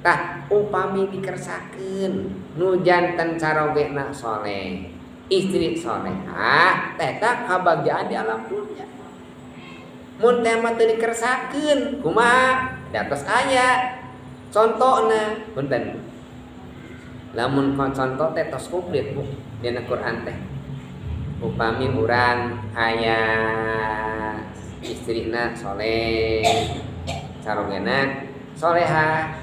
Tah, upami dikersakeun nu janten carogena soleh, istri solehah, eta kabagjaan di alam dunia. Mun teh mah teu dikersakeun, kumaha? Di atas aya contohna, punten. Lamun contoh teh tos komplit, Bu, dina Quran teh. Upami urang aya istrina soleh, carogena soleha,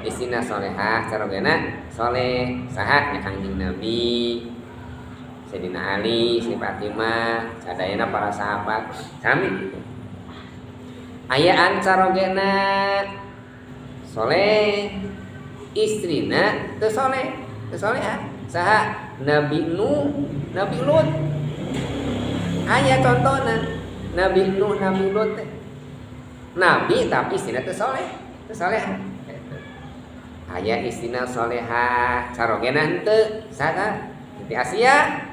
istrina soleha, carogena soleh, saha nya? Kangjeng Nabi, Sayyidina Ali, Siti Fatimah, sadayana para sahabat sami gitu. Ayaan carogena soleh, istrina teu soleh, teu soleha, saha? Nabi Nuh, Nabi Lut. Aya contohna Nabi Nuh, Nabi Lut teh nabi tapi istrina teu soleh, teu soleha. Aya istrina soleha, carogena henteu, saha? Siti Asia.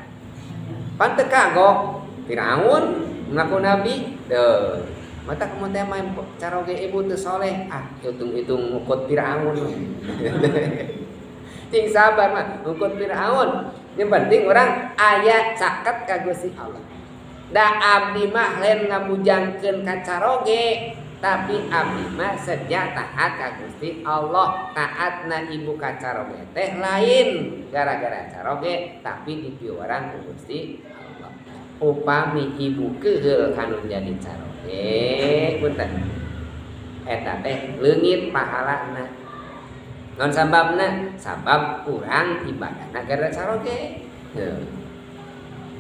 Pan teu kagok Firaun ngaku nabi teu. Mata kamu teh main caroge ibu teu soleh, ah, hitung-hitung ngukut Firaun. Cing sabar mah ngukut Firaun. Yang penting orang aya caket ka Gusti Allah. Da abdi mah lain ngabujangkeun ka caroge, tapi abdi mah sedia taat ka Gusti Allah. Taatna ibu ka caroge teh lain gara-gara caroge, tapi dipiwarang ku Gusti Allah. Upami ibu keheul kanu jadi caroge, punten, eta teh leungit pahalana. Naon sababna? Sabab urang ibadahna gara caroge. Heuh.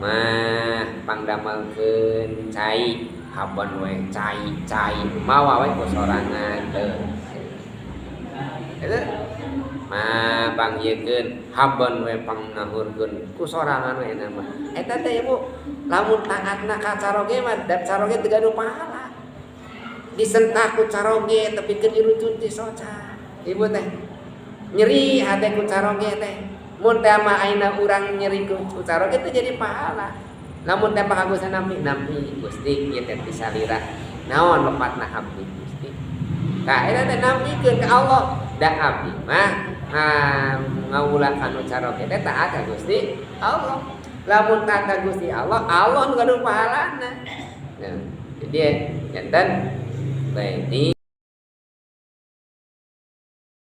Mah pangdamelkeun cai, haben we cai cai, mawa we ku sorangan teu. Eta mah pangyeukeun, haben we pangnahurkeun ku sorangan we mah. Eta teh, Ibu, lamun taatna ka caroge mah da caroge teu gaduh pahala. Disentak ku caroge tepikeun irucun ti soca. Ibu teh nyeri hate ku caroge teh. Mun teh mah ayeuna urang nyeri ku caroge teh jadi pahala. Lamun teh mah kagusan nampi nampi, Gusti, ieu teh salira. Naon lepatna abdi, Gusti? Tah, eta teh nampikeun ka Allah. Da abdi mah ngawula kanu caroge teh taat ka Gusti Allah. Lamun taat ka Gusti Allah, Allah nu gaduh pahalana. Nah, jadi janten berarti